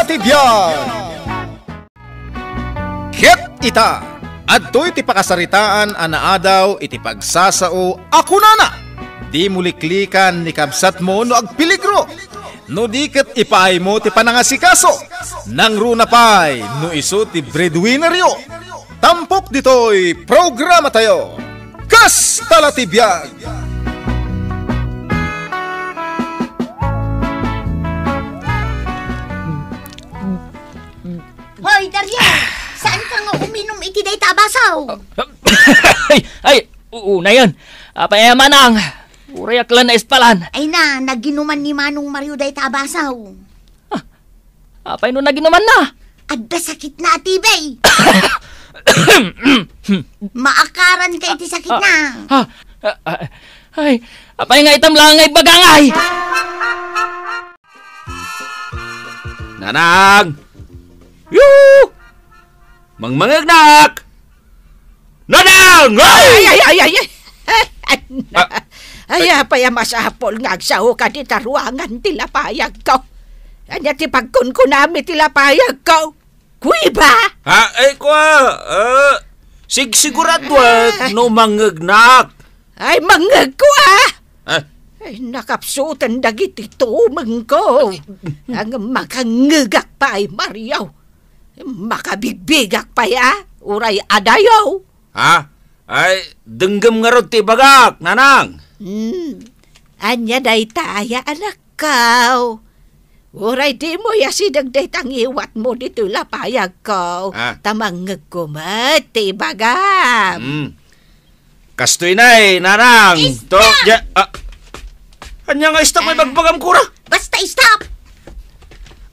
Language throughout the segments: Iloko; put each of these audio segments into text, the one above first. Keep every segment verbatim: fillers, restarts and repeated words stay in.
Ti biag. Ket ita, adtoy ti pakasaritaan a naadaw iti pagsasao a kunana, "Dimo liklikan ni kabsatmo no agpeligro, no di ket ipaaymo ti panangasikaso, nangruna pay no isu ti breadwinneryo." Tampok ditoy programatayo. Kasta la ti biag! Hoy, Dario! Saanka nga uminom iti dayta a baso? Ay, ay, unayen. Apay a manang? Uray ak la naispalan. Ay na, naginuman ni Manong Mario dayta a baso. Ah, apay no naginumanna? Adda sakitna a T B. Maakaranka iti sakitna. Ah, ah, ah, ay, apay nga itam la nga ibagangay? Nanang! Yoo! Mangmangegnak! Nanang! Ay! Ay, ay, ay, ay, ay! Ah. Ay, apay a masapul nga agsaoka dita ruangan ti lapayagko? Ania ti pagkunkunam iti lapayagko? Kuiba? Ha? Ay, kua, ah, sigsiguraduak no mangngegnak. Ay, mangngegko, ah! Ah. Ay, nakapsuten dagiti tumengko. Ngem makangngegak pay, Mario. Makabigbigak pay, ah, uray adayo. Ha? Ay, denggem ngarud ti ibagak, nanang. Hmm. Ania dayta aya, anakko? Uray dimo asideg dayta ngiwatmo ditoy lapayagko, ah, ta mangngegko met ti ibagam. Hmm. Kastoy nay, nanang. Stop! To, ya, ah. Ania nga stop nga ibagbagam, kua? Basta stop!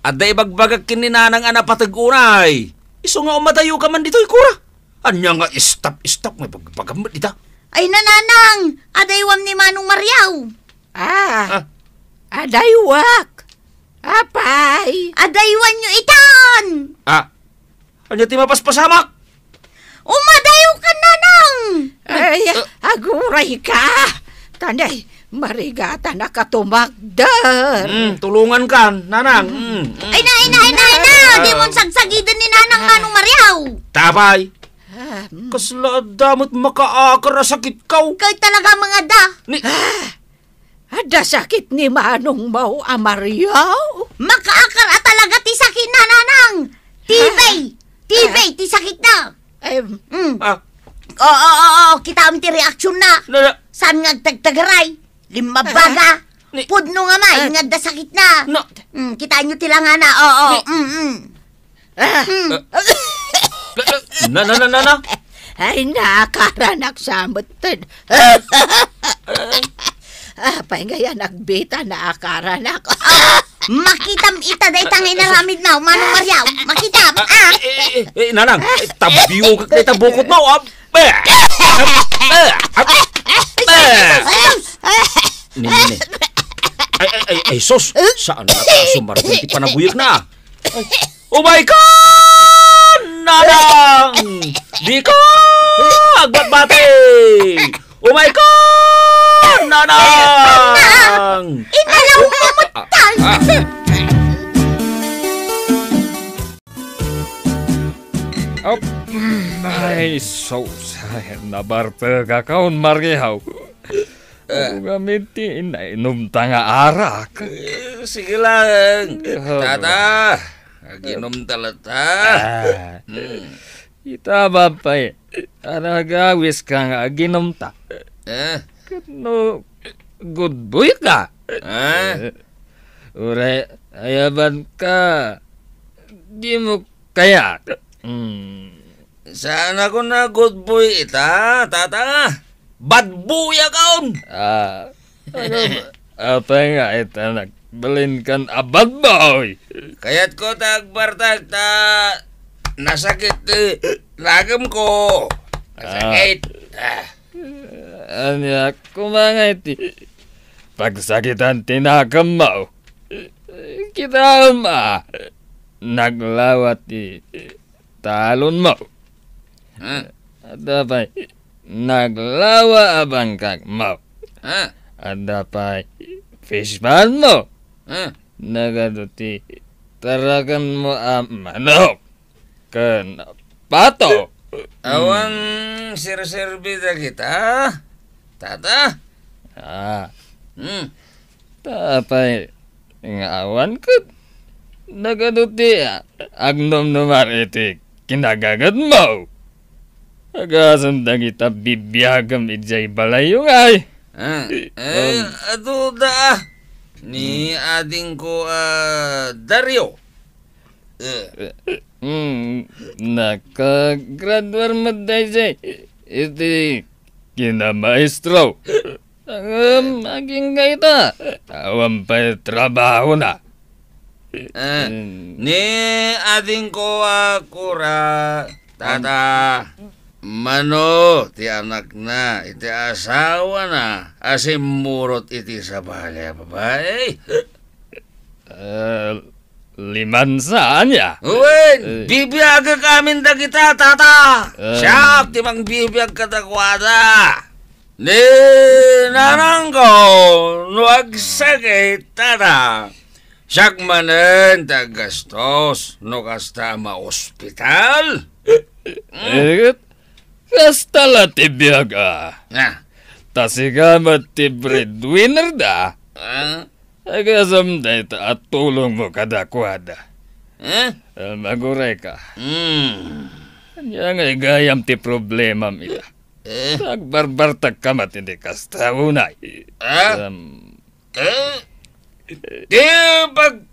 Adda ibagbagak ken ni nanang a napateg unay. Isu nga umadayoka man ditoy, kua. Ania nga stop, stop nga ibagbagam met dita? Ay, nanang, adaywam ni Manong Mario. Ah, ah, adaywak. Apay? Adaywanyo itan! Ah, ania ti mapaspasamak? Umadayokan, nanang! Ay, ah, agurayka! Tanay, marigatanaka tumagder. Hmm, tulongankan, nanang. Hmm, hmm. Ay na, ay na, ay na, ay na! Ah. Dimon sagsagiden ni nanang, ah, Manong Mario! Tapay! Ah, hmm. Kasla adda met makaakar a sakitko. Kay talaga, mga da. Ni- Ah! Adda sakit ni manongmo a Mario? Makaakar a talaga ti sakitna, nanang! T B! Ah. T B ti sakitna! Em. Mm. Ah. Oo, oo, oo. Kitaem ti reaksyonna. Na, na. Saan nga agtagtagaray? Limmabaga. Ah. Ni- Pudno nga may, ah, nga adda sakitna. No. Mm, kitaenyo ti langana. Oo, ni- mm, mm. Ah. Hmm. Na, na, na, na, na? Ay, naakaranak sa metten. Apay nga yan, nagbita, naakaranak. Ah, makitam ita dayta nga inaramidna, Manong Mario. Makitam, ah. Eh, eh, eh, eh, nanang, eh, tabiwak dayta bukotmo, ah. Eh, eh, eh, eh. Ni, ni, ni. Ay, ay, ay, ay, sus! Saan na ta sumardeng ti panaguyekna? Ay, umayka, nanang! Dika agbatbati! Umayka, nanang! Inalaw mo, ah, ah, ah. Op, ay, sus, ay, nabartekakon, Mario. Eh. Adu kami ti inainomta nga arak. Eh, sige lang. Ah. Tata, aginomta latta. Ah. Hmm. Ita, Bapay, aragawiska nga aginomta. Eh. Ket no good boy ka. Ah. Eh, uray ayabanka, dimo kayat. Hmm. Saan ako na good boy ita, tata? Bad boy akon! Ah, ano ba? Apay nga ita nagbalinkan a bad boy? Kayatko ta agbartak ta nasakit ti lagem ko. Ah. Nasakit. Ah. Ania, kumangay ti pagsakitan ti nakemmo. Kitaem a naglawa ti talonmo. Ah. Adda pay naglawa a bangkakmo. Ah. Adda pay fish pond mo. Ah. Nagadu ti tarakenmo a manok ken pato. Awan serserbi dagita, tata? Ah. Hmm. Ta apay nga awan ket nagadu ti agnomnomar iti kinagagedmo? Agasem dagita bibiagem idiay balayyo ngay. Ah, eh, Um. Adu da, ah. Ni adingko, ah, Dario. Eh. Hmm, nakagraduar met daydiay iti kinamaestro. Ngem agingga ita, awan pay trabahona. Eh, Hmm. Ni adingko a kura, tata, mano ti anakna iti asawana a simmurot iti sabali a babai? Eh, limansa, ania? Wen, Eh. bibiagek amin dagita, tata. Eh. Siak ti mangbibiag kadakuada. Ni nanangko, no agsakit, tata, siak manen ti aggastos no kasta a maospital. Eh, kasta la ti biag, a. Ah. Ta sika met ti breadwinner da. Ah? Agasem dayta a tulongmo kadakuada. Eh? Ah, magurayka. Hmm. Ania ngay gayam ti problemam ita? Eh? Agbarbartakka met iti kasta unay. Ah? Em, Eh? Ti pag-,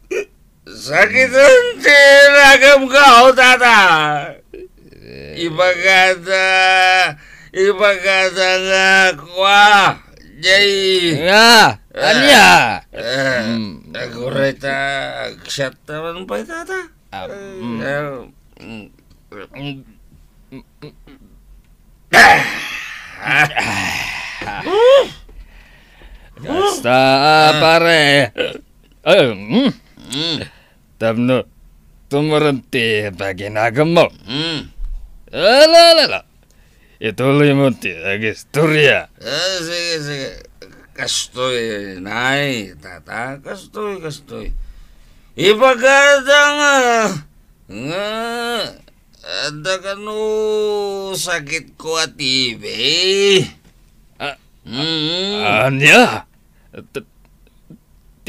sakiten ti ragam ko, tata. Ibagada, ibagada nga kua, jay. Nga, Ah. ania? Ah, Hmm. Agurayta, agsiat naman pay, tata. Ah, mm. Ah, mm. Mm. Kasta, ah, pare. Eh, mm. Mm. Tapno tumuron ti paginagummo. Mm. Ala, ala, ala. Ituloymo ti agistorya. Ah, sige, sige. Kastoy, nay, tata. Kastoy, kastoy. Ibagada nga, nga, adda kano sakitko a T B. Ah, Mm. Ania? T-,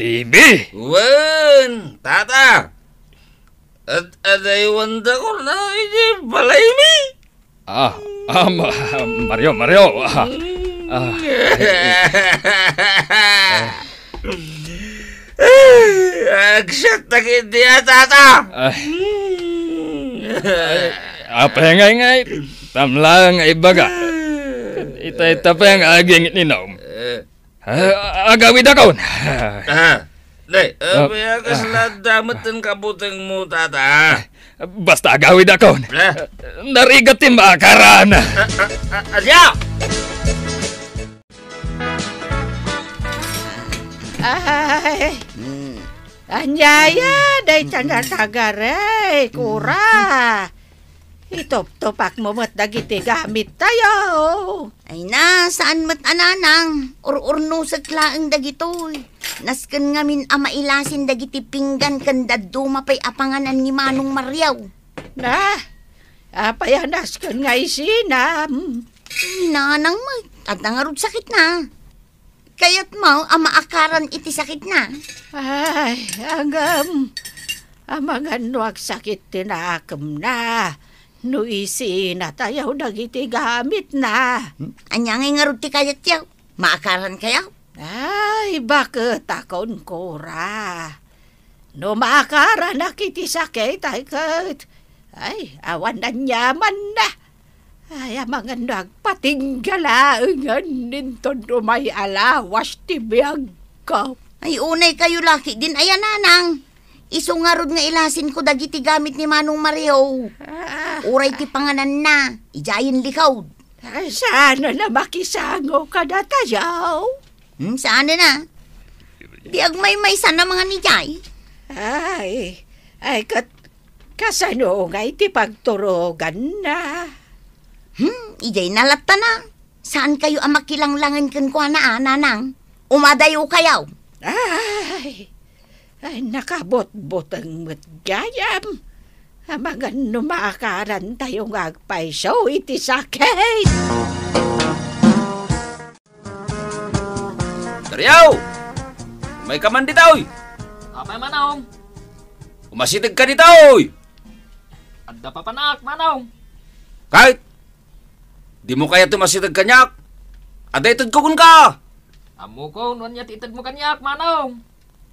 T B? Wen, tata. Ad-, adaywandakon iti balaymi. Ah, ah, Ma-, Mario, Mario. Ah, ah. Ay, agsiat dagiti a, tata. Ay. Ay, apay ngay ngay, tamla nga ibaga. Ita, ita pay nga aging inom. Eh. Ah, agawidakon. Ah, ne, ah, apay a kasla adda met ti kabutengmo, tata? Basta agawidakon. Ah. Narigat ti maakaran. Ah, ah, ah, ania? Ay. Hmm. Ania ya, dayta natagaray, kura. Ituptupakmo met dagiti gamittayo. Ay na, saan met a nanang, ur-urnosek laeng dagitoy. Nasken ngamin a mailasin dagiti pinggan ken dadduma pay a panganan ni Manong Mario. Na, apay a nasken nga isinam? Ni nanang met, adda ngarud sakitna. Kayatmo a maakaran iti sakitna? Ay, agam, amangan no agsakit ti nakemna, no isinatayo dagiti gamitna. Hmm? Ania ngay ngarud ti kayatyo? Maakarankayo? Ay, baket a kunkura. No maakaranak iti sakit, ay ket, ay, awan aniamanna. Ay, amangan no agpatingga laengen inton umay a lawas ti biagko. Ay, unay kayo laki din, aya nanang. Isu ngarud nga ilasinko dagiti gamit ni Manong Mario. Ah. Uray ti pangananna, idiayen likod. Ay, saan a makisango kadatayo? Hmm, saan na? Di agmaymaysan a mangan idiay? Ay, ay, ket kasano ngay ti pagturoganna? Hmm, idiay na latta na. Saan kayo a makilanglangen kenkuana, a, nanang? Umadayo kayo. Ay, Ay, nakabutbuteng met gayam. Amangan no maakarantayo nga agpayso iti sakit. Dario! Umayka man ditoy! Apay, Manong? Umasiteg ka ditoy! Adda papanak, Manong. Kayat, dimo kayat umasiteg kaniak? Adda itedko kenka! Ammokon no ania ti itedmo kaniak, Manong.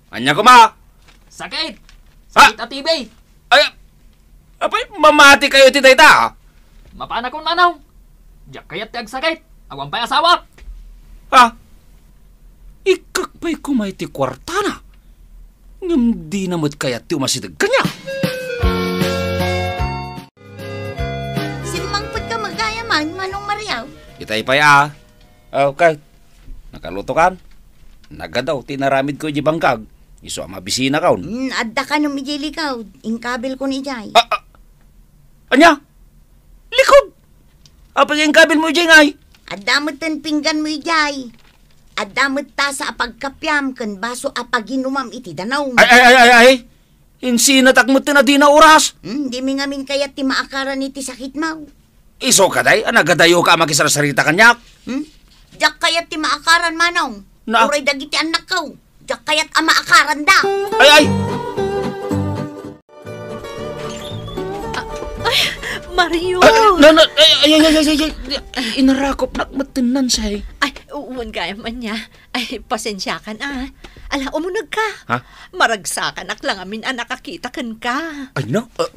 Ania koma? Sakit! Ha? Sakit a T B! Ay, apay, mamati kayo ti dayta, a? Mapanakon, Manong. Diak kayat ti agsakit. Awan pay asawak. Ha? Ikkak pay koma iti kuartana. Ngem dina met kayat ti umasiteg kaniak. Simmangpetka met gayam, Manong Mario. Itay pay, a. Okay. Nakalutokan? Nagadaw ti inaramidko idiay bangkag. Isu a mabisinakon. Mm, adda kanom idiay likod. Inkabilkon idiay. A, a, ania? Likod? Apay nga inkabilmo idiay ngay? Adda metten pingganmo idiay. Adda met tasa a pagkapiam ken baso a paginumam iti danum. Ay, ay, ay, ay, ay. Insinatak metten a dina oras. Hmm, dimi ngamin kayat ti maakaran iti sakitmo. Isu kadi a nagadayoka a makisarsarita kaniak? Hmm? Diak kayat ti maakaran, Manong. Na? Uray dagiti annakko. Diak kayat a maakaranda. Ay, ay! Ay, Mario! Ay, na, na, ay, ay, ay, ay, ay, ay, inarakopnak metten, Nansay. Ay, wen gayam ania. Ay, pasensiakan, a. Ala, umunegka. Ha? Maragsakanak la ngamin a nakakita kenka. Ay, na. Ah,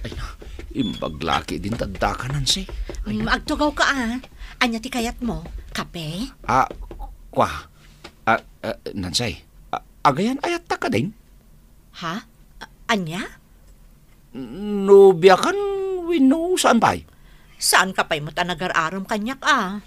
ay, na. Imbag la ketdin ti addaka, Nansay. Ay, na. Mm, agtugawka, a. Ania ti kayatmo? Kape? Ah, kua. Ah, ah, Nansay. Ah, agayan ayatta kadin? Ha? A-, ania? Nobiakan wenno saan pay? Saanka pay met a nagar-arem kaniak, a?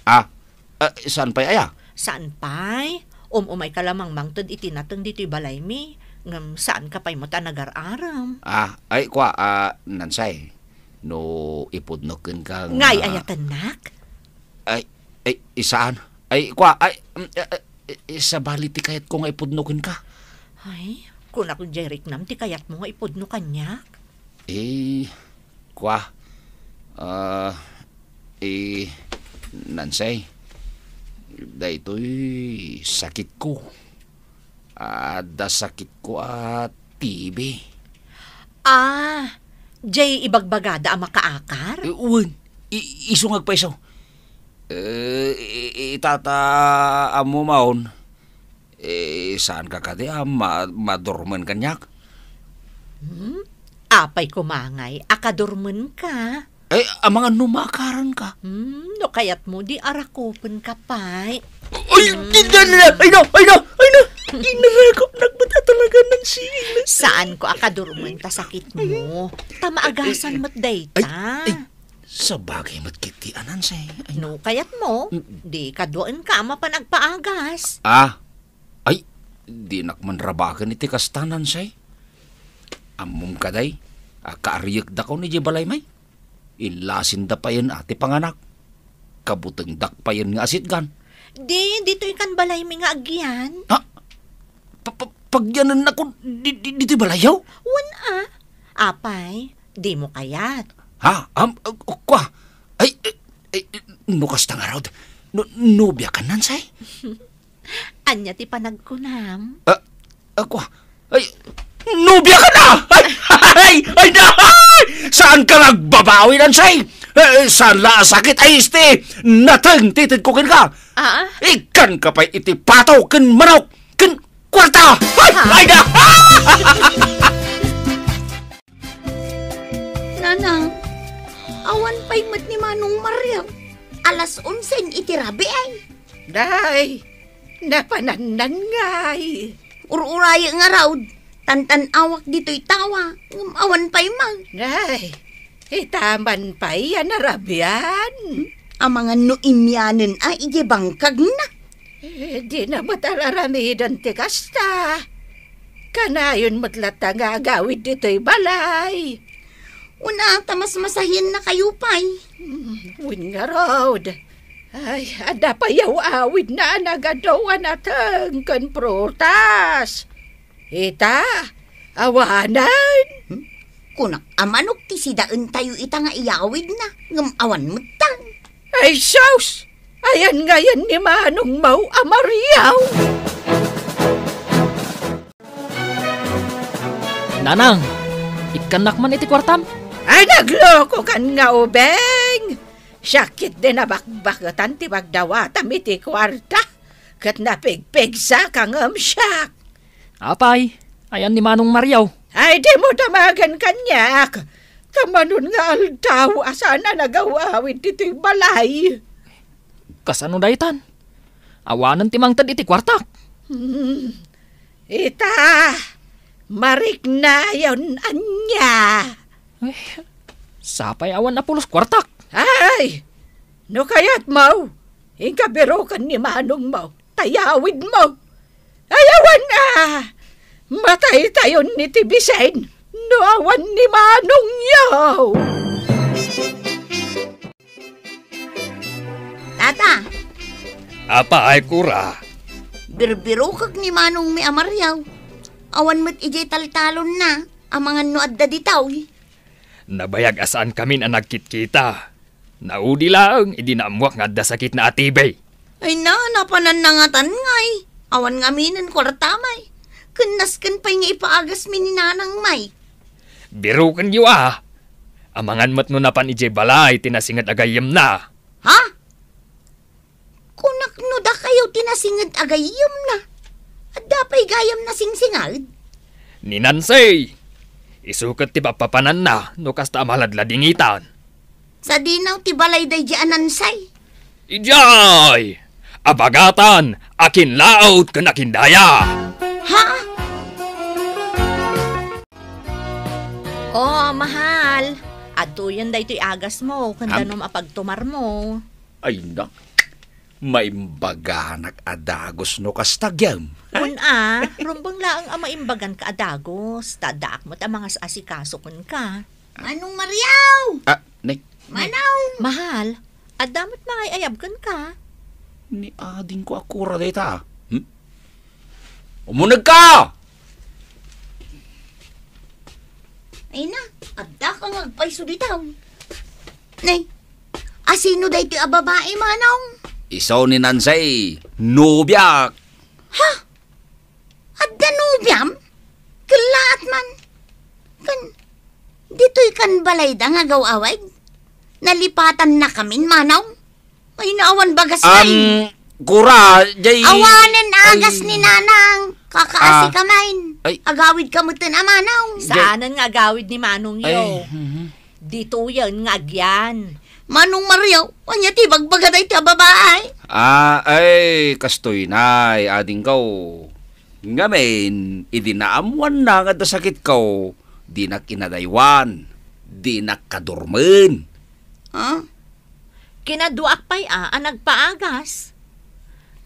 Ah, ah, saan pay aya? Saan pay? Um-umayka la mangted iti nateng ditoy balaymi, ngem saanka pay met a nagar-arem. Ah, ay, kua, ah, Nansay, no ipudno kenka nga Ngay ayatennak? Ay, ay, saan? Ay, kua, ay, mm, eh, eh, eh, sabali ti kayatko nga ipudno kenka. Ay, kunak diay riknam ti kayatmo nga ipudno kaniak? Eh, kua, ah, eh, Nansay, daytoy sakitko. Adda sakitko a T B. Ah, diay ibagbagada a makaakar? Eh, wen, i-, isu nga agpayso. Eh, i-, i-, itata ammo maon. Eh, saanka kadi a ma-, madurmen kaniak? Hmm? Apay koma ngay a kadurmenka? Eh, amangan no maakaranka. Hmm, no kayatmo, di arakupenka pay. Ay, hmm. Ay, na, ay, na, ay, na. Inarakopnak met a talaga, Nansay. Saanko a kadurmen ta sakitmo. Ta maagasan met dayta. Ay, ay, sabagay met ketdi a, Nansay. Ay, no kayatmo, mm, di kaduaenka a mapan agpaagas. Ah, ay, dinak man rabaken iti kasta, Nansay. Ammom kadi a kaariyekdakon idiay balaymi? Inlasinda payen a ti panganak. Kabutengdak payen nga asitgan. Di, ditoy kan balaymi nga agyan. Ha? Pa-, pa-, pagyanennakon di, di, ditoy balayyo? Wen a. Apay, dimo kayat? Ha? Am, uh, kua. Ay, ay, ay, no kasta ngarud, no, nobiakan, Nansay? Ania ti panagkunam? Ah, ah, kua. Ay, nobiakan na! Ay, ay, ay, na! Ay! Saanka nga agbabawi, Nansay? Eh, saan la a sakit? Ay, isti! Nateng ti itedko kenka! Ah? Ikkanka pay iti pato ken manok ken kuarta! Ay, ha? Ay, na! Nanang, awan pay met ni Manong Mario. Alas onse iti rabii, ay. Day, napanannan ngay. Ur-urayek ngarud, tantan-awak ditoy tawa, ngem awan pay man. Day, ita man pay a narabian. Hmm? Amangan no immianen a idiay bangkagna. Eh, dina met ar-aramiden ti kasta. Kanayon met latta nga agawid ditoy balay. Una, ta masmasahiennakayo pay. Hmm, wen ngarud. Ay, adda pay aw-awidna a nagadu a nateng ken prutas. Ita, awanen. Hmm? Kunak a manok ti sidaentayo ita nga iyawidna, ngem awan metten. Ay sus! Ayan ngayen ni manongmo a Mariaw. Nanang, ikkannak man iti kuartam. Ay, naglokokan nga ubing! Siak ketdi nabakbaketan ti pagdawatam iti kuarta, ket napigpigsaka ngem siak. Apay, ayan ni Manong Mario? Ay, dimo damagen kaniak. Kamanon nga aldaw a saan a nagaw-awid ditoy balay. Kasano daytan? Awanen ti mangted iti kuartak. Hmm. Ita, mariknayon ania. Ay, sapay awan a pulos kuartak. Ay, no kayatmo, inka biroken ni manongmo, ta iyawidmo. Ay, awan a! Mataytayon ni ti bisin no awan ni manongyo! Tata! Apay, Kura? Birbirokek ni manongmi a Mario. Awan met idiay taltalonna, amangan no adda ditoy. Nabayag a saankamin a nagkitkita. Naudi laeng idi naammuak nga adda sakitna a T B. Ay na, napananna ngatan ngay. Awan ngaminen kuarta may. Ken nasken pay nga ipaagasmi ni nanang may. Birokenyo a. Amangan met no napan idiay balay ti nasinged a gayyemna. Ha? Kunak no dakayo ti nasinged a gayyemna. Adda pay gayam nasingsinged? Ni Nancy! Isu ket ti papapananna no kasta a maladladingitan. Sadino ti balay daydi a Nancy? Idiay! Abagatan, akinlaot ken akindaya! Ha? Oh, mahal. Adtoyen daytoy agasmo, ken danum a pagtumarmo. Ay, nak. Maimbaganak a dagus no kasta, Gem. Ay. Kun a, rumbeng laeng a maimbaganka a dagus, ta addaak met a mangas-asikaso kenka. Manong Mariaw! Ah, nay. Manong! Mahal, adda met mangay-ayab kenka. Ni adingko a Kura dayta. Hmm? Umunegka! Ay na, adda ka nga agpayso dita. Nay, asino daytoy a babae, manong? Isu ni Nancy, nobiak. Ha? Adda nobiam? Kellaat man. Kan, ditoy kan balayda nga agaw-awid? Nalipatannakamin, manong? Ay, naawan bagas na. Am, Kura, jay... Awanen agas ni Nanang. Kakaasi ka main. Ay. Agawid ka metten a manong. Jay... Saanen nga agawid ni manongyo. Ay, mhm. Ditoyen nga agyan. Manong Mario, ania ti ibagbaga dayta a babae? Ah, ay, kastoy nay, adingko. Ngamin, idi naammuanna nga adda sakitko, dinak inadaywan, dinak kadurmen. Ha? Kinaduaak pay a, a nagpaagas.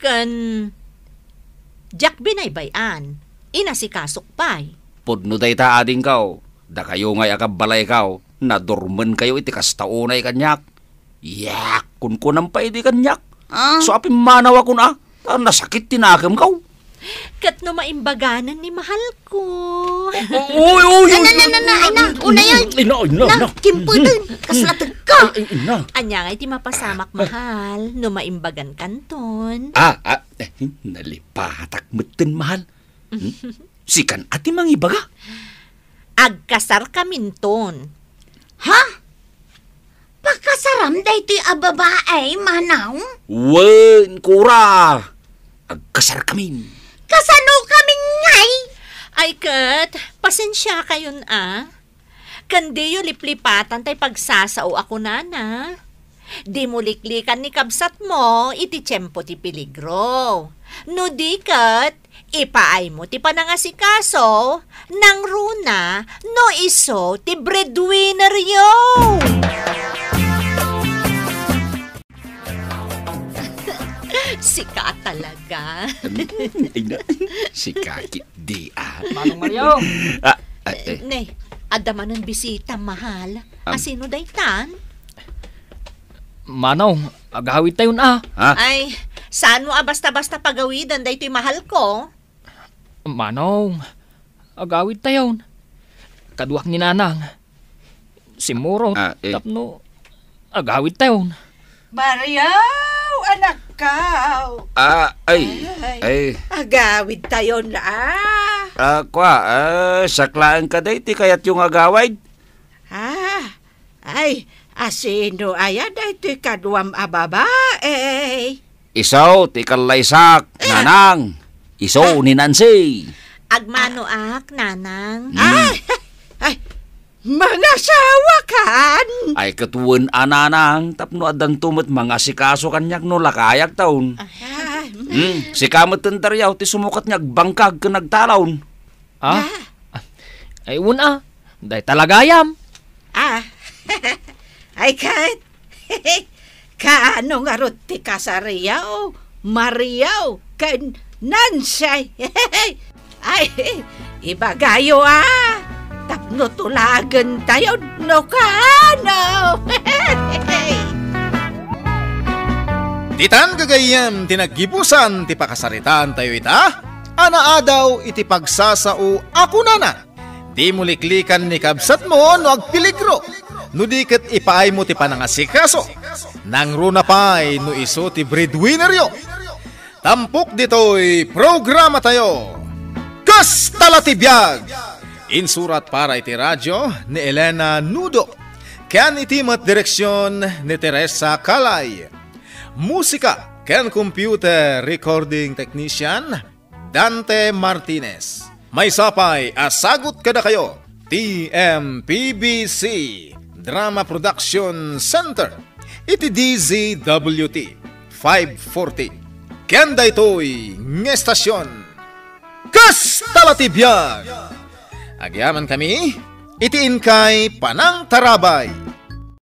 Ken diak binaybay-an, inasikasok pay. Pudno dayta, adingko. Dakayo ngay a kabbalayko, nadurmenkayo iti kasta unay kaniak. Yak, kunkunam pay idi kaniak. Ah? So, a pimmanaw a kun a, ta nasakit ti nakemko. Ket no maimbaganen ni mahalko. Uy, uy, uy, na, na, na, na, ay na, una yan. Ay na, ay na, na, na. Kimpuden, kasla tegka. Ay, ay, ay na. Ania ngay ti mapasamak, mahal, no maimbagan kanton? Ah, ah, eh, nalipatak metten, mahal. Hmm? Sikan a ti mangibaga? Agkasar kaminton. Ha? Pakasaram daytoy a babae, manong? Wen, Kura. Agkasar kamin. Kasano kamin ngay? Ay ket, pasensia kayon a. Ken diyo liplipatan tay pagsasao a kunana. Dimo liklikan ni kabsatmo iti tiempo ti peligro. No di ket, ipaaymo ti panangasikaso, nangruna no isu ti breadwinneryo. Sika talaga. Ay na, sika ketdi a. Manong Mario. Ah, ah, eh. Ne, adda manen bisita, mahal. Am. Asino daytan? Manong, agawidtayon a. Ha? Ay, saan mo a basta-basta pagawiden daytoy mahalko? Manong, Agawidtayon. Kaduak ni Nanang. Simmurot Ah, eh. tapno agawidtayon. Mario, anakkaw. Ah, ay, Ay. ay. Agawidtayon, ah. Ah, kwa, ah, siak laeng kadi ti kayatyo nga agawid? Ah, ay, asino aya daytoy kaduam a babae? Isu ti kallaysak, Ah. Nanang. Isu Ah. ni Nancy. Agmanoak, Nanang. Mm. Ay, ay, mangasawakan? Ay, ket wen a, Nanang, tapno addanto met mangasikaso kaniak no lakayaktaon. Ay, Hmm, sika met ten Dario ti sumukat nga agbangkag ken agtalon. Ah? Ah. Ay, wen a. Dayta la gayam. Ah. Ay, ket. Kaano ngarud ti kasariyo, Mario, ken Nancy? Ay, ibagayo, ah. Tapno tulagentayon no kaano. Ditan gagayyem ti naggibusan ti pakasaritaantayo ita, a naadaw iti pagsasao a kunana, "Dimo liklikan ni kabsatmo no agpeligro, no di ket ipaaymo ti panangasikaso. Nangruna pay no isu ti breadwinneryo." Tampok ditoy programatayo, Kasta la ti biag! Insurat para iti radio ni Elena Nudo, ken iti met direksion ni Teresa Calay. Musika ken computer recording technician, Dante Martinez. Maysa pay a sagut kadakayo ti M P B C Drama Production Center iti D Z W T five forty. Ken daytoy nga estasion, Kasta la ti biag! Agyamankami iti inkay panangtarabay.